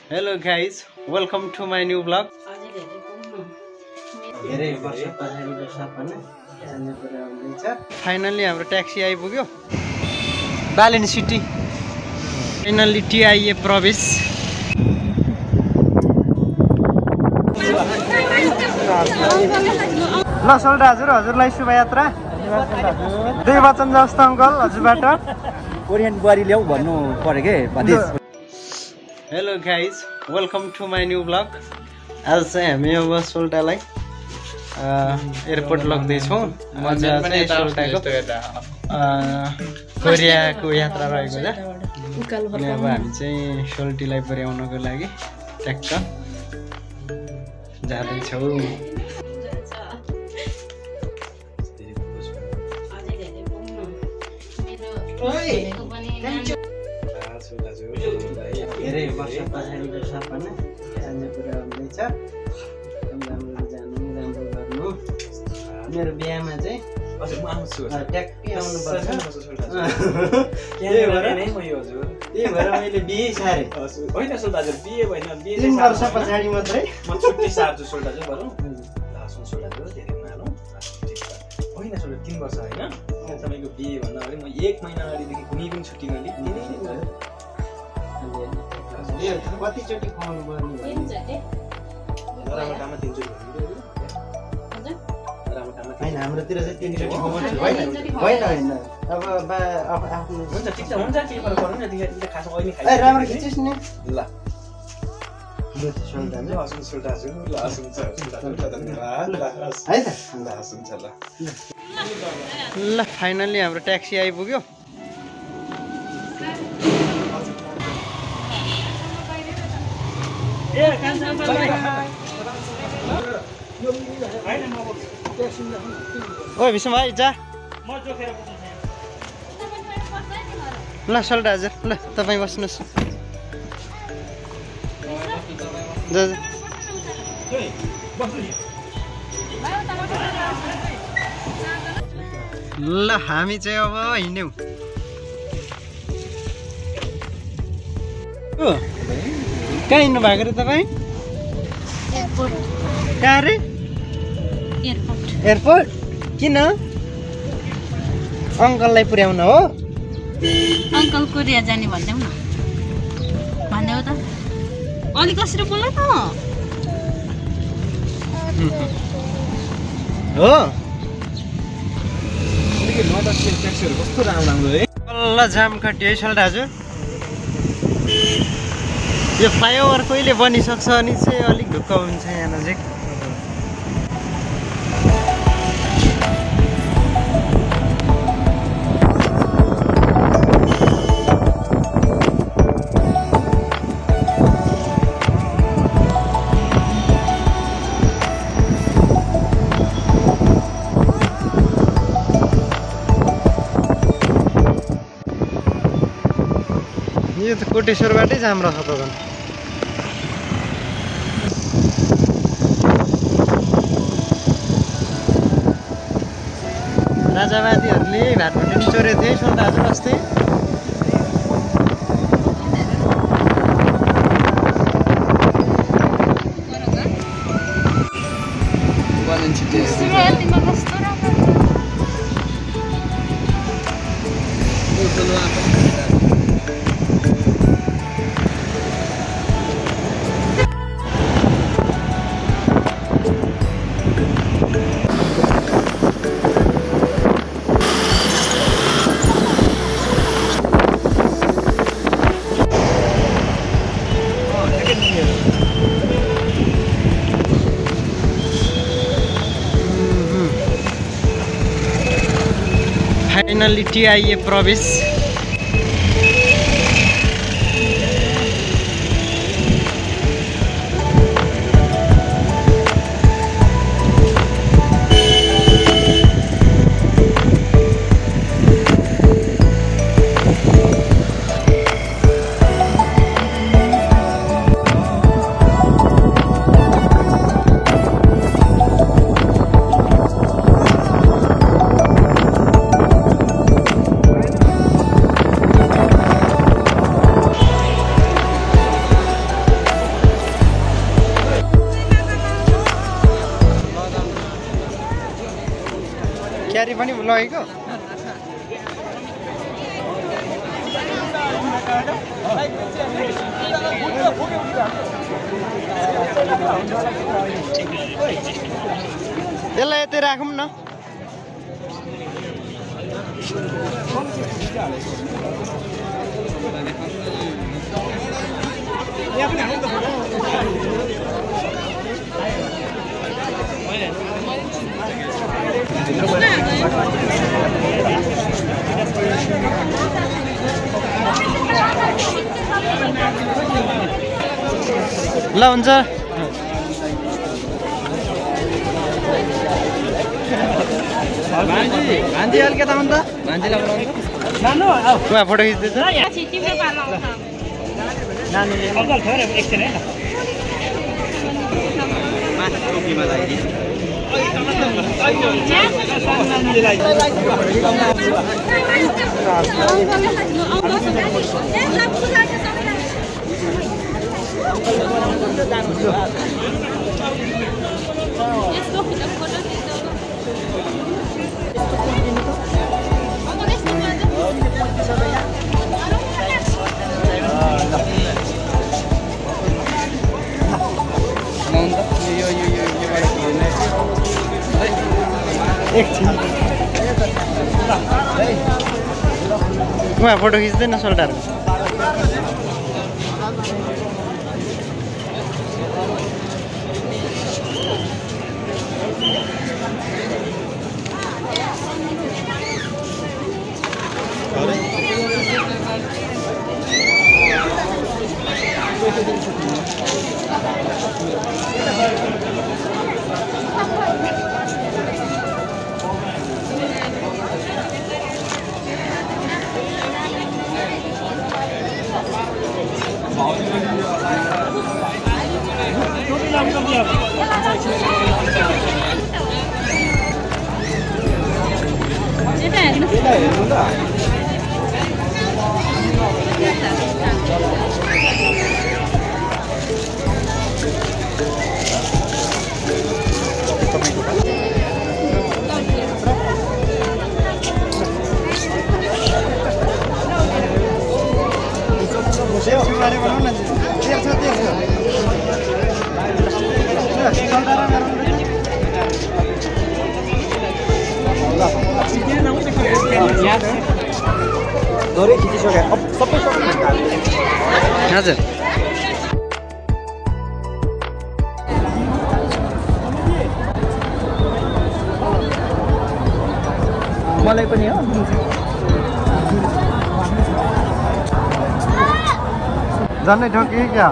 Hello guys, welcome to my new vlog. Finally हाम्रो taxi आइपुग्यो Balen city finally टिआइए प्रवेश ल सोल्डा हजुरलाई शुभयात्रा दुई वचन जस्तो अंकल हजुरबाट कोरियन बुहारी ल्याऊ भन्नु पर्यो के भदिस hello guys welcome to my new vlog आज चाहिँ हामी अब सोल्टालाई एयरपोर्ट लग्दैछौँ कोरियाको यात्रा रहेको छ अनि अब हामी चाहिँ सोल्टीलाई पुर्याउनको लागि ट्याक्क जाँदैछौँ धेरै वर्ष पछाडिको सपना जाने कुरा हुँदैछ राम्रो जानु राम्रो गर्नु मेरो बिहामा चाहिँ ट्याक्कै आउनुपर्छ त्यही भएर मैले बिहे सारेँ होइन सोल्दाजु बिहे भएन 3 वर्ष पछाडि मात्रै म छुट्टी सार्छु सोल्दाजु बरु सोल्दाजु धेरै मानौ होइन सोल्दा 3 वर्ष होइन तपाईको बिहे भन्दा अगाडि म 1 महिना अगाडिदेखि कुनै पनि छुट्टी नलिई कतिचोटि खुवाउनु पर्ने होइन हाम्रोतिर चाहिँ 3 चोटि खुवाउँछु होइन अब आफ्नो हुन्छ ठिक छ हुन्छ के फरक पर्दैन त्यति खास अहिले खाइ राम्रो खिचिस् नि ल ल फाइनली हाम्रो ट्याक्सी आइपुग्यो ओइ विष्णु भाइ जा ल सोल्टा हजुर ल तपाईँ बस्नुहोस् ल हामी चाहिँ अब हिँड्यौँ कहाँ हिँड्नु भएको रे तपाईँ कहाँ रे एयरपोर्ट किन अङ्कललाई पुर्याउन हो अंकल कोरिया जाने भन्देऊ न भन्देऊ त अलि कसरी बोल न हो कस्तो राम्रो है ल जाम कट्यो है सोल्टा हजुर यो फ्लाइओभर कहिले बनिसक्छ अनि चाहिँ अलिक ढुक्क हुन्छ यहाँ नजिक यो त कोटेश्वरबाटै जाम रहेछ त झन् राजावादीहरूले भातभन्डी चोरेको थिए सोल्टा हजुर अस्ति फाइनली टिआइए प्रवेश ब्याट्री पनि लगेको यसलाई यतै राखौँ न ल हुन्छ भान्जी अलिक यता आउनु त भान्जीलाई बोलाउनु उहाँ फोटो खिच्दैछ उहाँ फोटो खिच्दैन सोल्डारको हजुर मलाई पनि हो झन्डै ठोकी क्या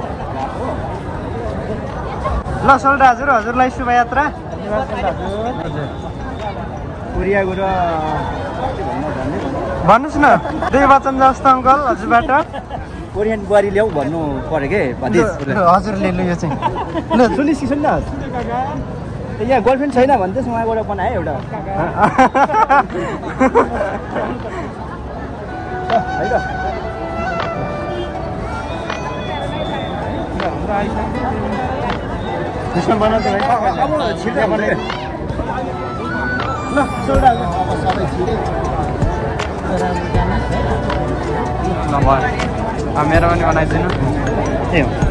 ल सोल्डा हजुरलाई शुभयात्रा भन्नुहोस् न दुई वचन जस्तो अङ्कल हजुरबाट कोरियन बुहारी ल्याऊ भन्नु पर्यो के हजुरले लु यो चाहिँ ल सुनिस् कि सुन्न यहाँ गर्लफ्रेन्ड छैन भने चाहिँ उहाँबाट बनाए एउटा है त त्यसमा बनाउँछ भाइ अब छिटो बनाए ल सोल्डा अब सबै छिटो ल भयो मेरो पनि बनाइदिनु ए हो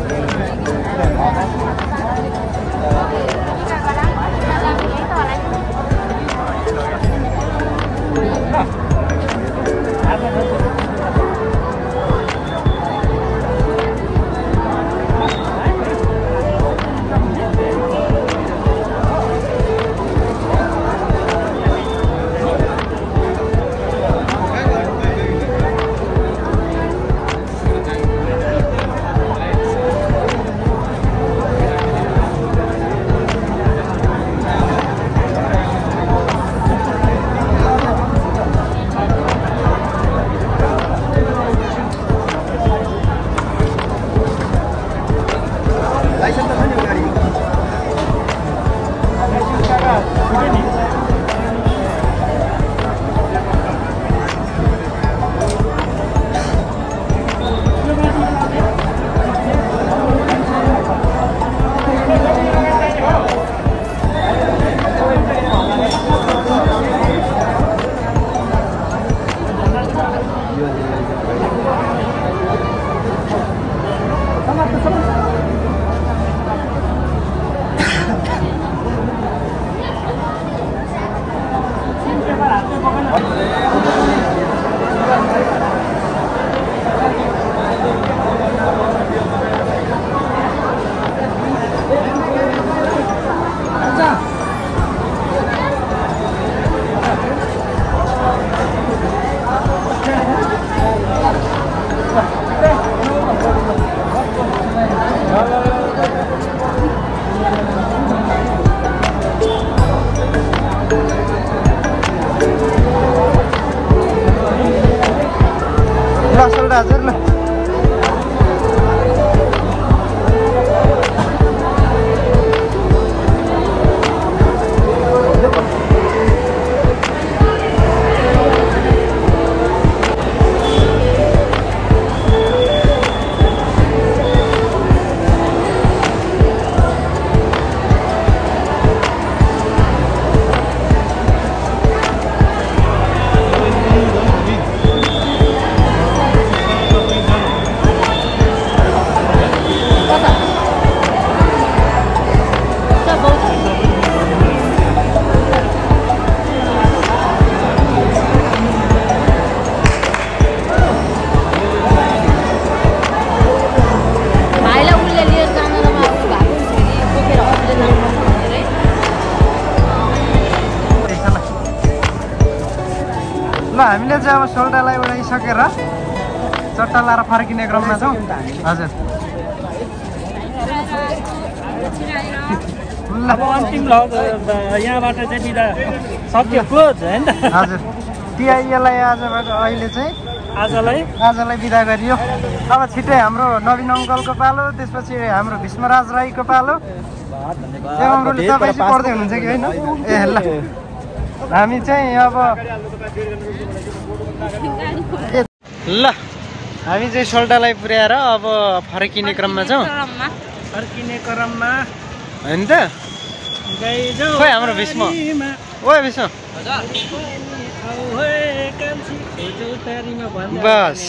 हजुर ल हामीले चाहिँ अब सोल्टालाई उडाइसकेर चट्टा लाएर फर्किने क्रममा छौँ हजुर अब अन्तिम भ्लग यहाँबाट चाहिँ बिदा सक्यो क्लोज हैन हजुर टिआइएलाई आजबाट अहिले चाहिँ आजलाई बिदा गरियो अब छिट्टै हाम्रो नवीन अङ्कलको पालो त्यसपछि हाम्रो भीष्मराज राईको पालो तपाईँ चाहिँ पढ्दै हुनुहुन्छ कि होइन ए ल हामी चाहिँ अब ल हामी चाहिँ सोल्टालाई पुर्याएर अब फर्किने क्रममा छौँ होइन त खोइ हाम्रो भीष्म ओ भीष्म बस